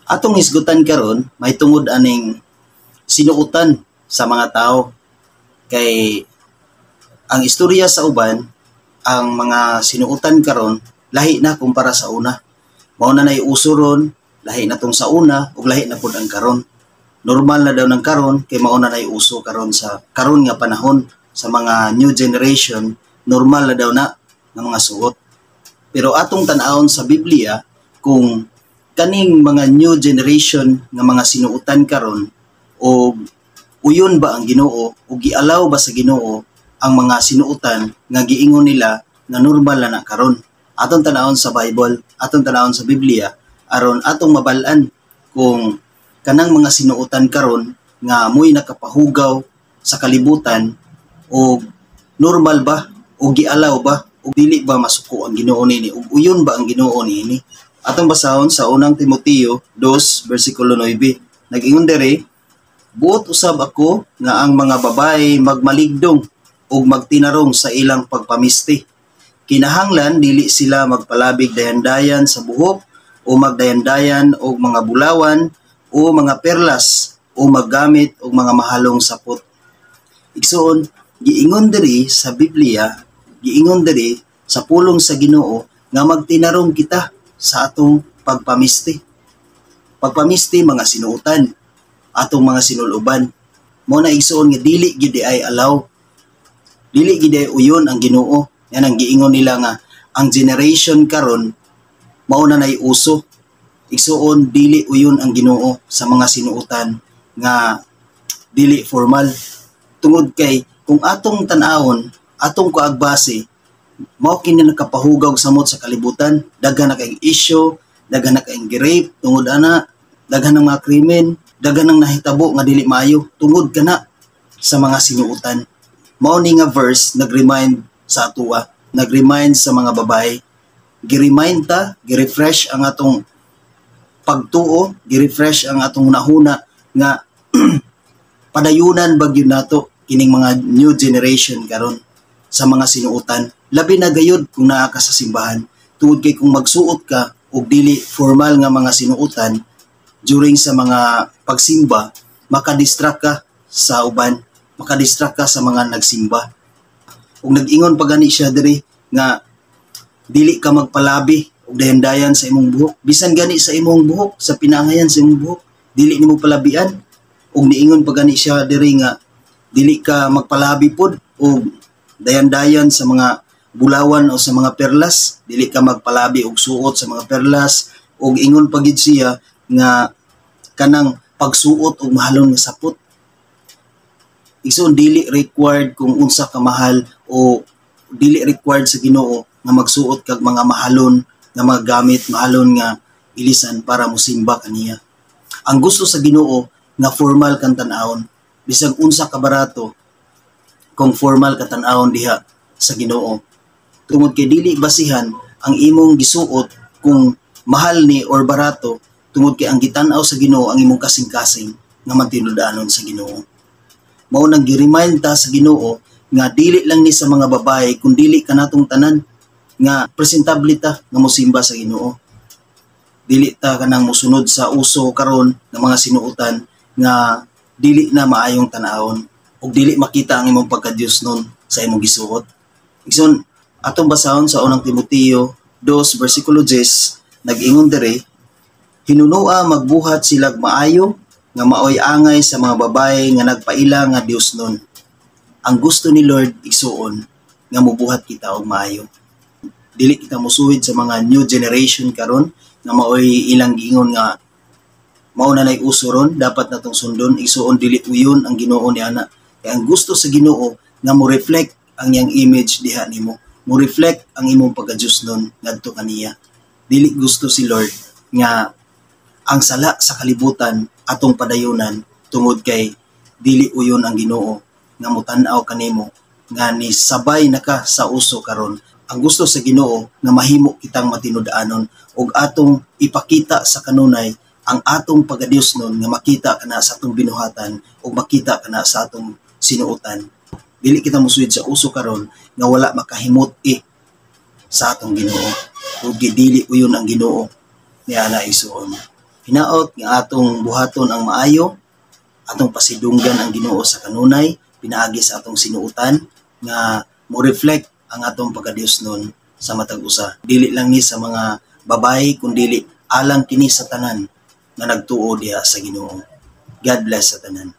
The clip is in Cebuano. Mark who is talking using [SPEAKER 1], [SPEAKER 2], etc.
[SPEAKER 1] Atong hisgutan karon may tungod aning sinuotan sa mga tao, kay ang istorya sa uban, ang mga sinuotan karon lahi na kumpara sa una. Mao na nay uso ron, lahi na tong sa una ug lahi na pud ang karon. Normal na daw ng karon kay mao na nay uso karon sa karon nga panahon sa mga new generation, normal na daw na ng mga suot. Pero atong tan-awon sa Biblia kung kaning mga new generation nga mga sinuotan karon o uyon ba ang Ginoo o gialaw ba sa Ginoo ang mga sinuotan nga giingon nila nga normal na na karon. Atong tan-awon sa Bible, atong tan-awon sa Biblia aron atong mabal-an kung kanang mga sinuotan karon nga mo'y nakapahugaw sa kalibutan o normal ba o gialaw ba o dili ba masuko ang Ginoo nini o uyon ba ang Ginoo niini. Atong basahon sa Unang Timoteo 2 versikulo 9. Nag-ingon diri, "Buot usab ako nga ang mga babae magmaligdong ug magtinarong sa ilang pagpamisti. Kinahanglan dili sila magpalabig dayandayan sa buhok o magdayandayan og mga bulawan o mga perlas o maggamit og mga mahalong sapot." Igsuon, giingon diri sa Biblia, giingon diri sa pulong sa Ginoo nga magtinarong kita sa atong pagpamisti. Pagpamisti, mga sinuotan, atong mga sinuluban. Mao na, igsuon, nga dili gyud ay alaw. Dili gyud ay uyon ang Ginoo. Yan ang giingon nila nga ang generation karon mao na nay uso. Igsuon, dili uyon ang Ginoo sa mga sinuotan nga dili formal. Tungod kay kung atong tan-awon, atong kuagbase, mao kini nakapahugaw samot sa kalibutan. Daghan na kay issue, daghan na kay rape tungod ana, daghan ng mga krimen, daghan ng nahitabo nga dili maayo tungod kana sa mga sinuotan. Mao ni nga verse nag-remind sa atoa, nag-remind sa mga babae. Gi-remind ta, gi-refresh ang atong pagtuo, gi-refresh ang atong nahuna nga padayunan ba gyud nato kining mga new generation karon sa mga sinuotan. Labi na gayud kung naa ka sa simbahan. Tungod kay kung magsuot ka og dili formal nga mga sinuotan during sa mga pagsimba, makadistract ka sa uban, makadistract ka sa mga nagsimba. Ug nag-ingon pa gani siya diri nga dili ka magpalabi og dayandayan sa imong buhok. Bisan gani sa imong buhok, sa pinangayan sa imong buhok, dili nimo palabian. Ug niingon pa gani siya diri nga dili ka magpalabi pod og dayandayan sa mga bulawan o sa mga perlas, dili ka magpalabi og suot sa mga perlas, ug ingon pa gid siya nga kanang pagsuot og mahalon nga sapot. Igsoon, dili required kung unsa ka mahal o dili required sa Ginoo nga magsuot kag mga mahalon nga mga gamit, mahalon nga ilisan para mosimba kaniya. Ang gusto sa Ginoo nga formal kang tan-awon, bisag unsa ka barato, kung formal ka tan-awon diha sa Ginoo. Tungod kay dili basihan ang imong gisuot kung mahal ni or barato, tungod kay ang gitan-aw sa Ginoo ang imong kasing-kasing nga matinud-anon sa Ginoo. Mao nang gi-remind ta sa Ginoo nga dili lang ni sa mga babae kun dili kanatong tanan nga presentable ta nga mosimba sa Ginoo. Dili ta kanang mosunod sa uso karon nga mga sinuotan nga dili na maayong tan-awon ug dili makita ang imong pagka-Dios nun sa imong gisuot. Igsoon, atong basahon sa Unang Timoteo 2 versikulo 10, nag-ingon diri, "Hinunua magbuhat silag maayo nga maoy angay sa mga babae nga nagpaila nga Dios nun." Ang gusto ni Lord, igsuon, nga mubuhat kita og maayo. Dili kita musuhid sa mga new generation karon nga maoy ilang giingon nga mao na nay uso ron, dapat natong sundon. Igsuon, dili uyon ang Ginoo ni ana. Kay ang gusto sa Ginoo nga mo reflect ang iyang image diha nimo, mo reflect ang imong pagka-Dios nun ngadto kaniya. Dili gusto si Lord nga ang sala sa kalibutan atong padayunan, tungod kay dili uyon ang Ginoo nga mutan-aw kanimo nga ni sabay na ka sa uso karon. Ang gusto sa Ginoo nga mahimo kitang matinud-anon ug atong ipakita sa kanunay ang atong pagka-Dios nun nga makita kana sa atong binuhatan ug makita kana sa atong sinuotan. Dili kita mosuhid sa uso karon nga wala makahimut sa atong Ginoo. Ug dili uyon ang Ginoo niana, igsuon. Hinaot nga atong buhaton ang maayo, atong pasidunggan ang Ginoo sa kanunay pinaagi sa atong sinuotan nga mo reflect ang atong pagkadiosnon sa matag usa. Dili lang ni sa mga babae kundili alang kini sa tanan nga nagtuo diha sa Ginoo. God bless sa tanan.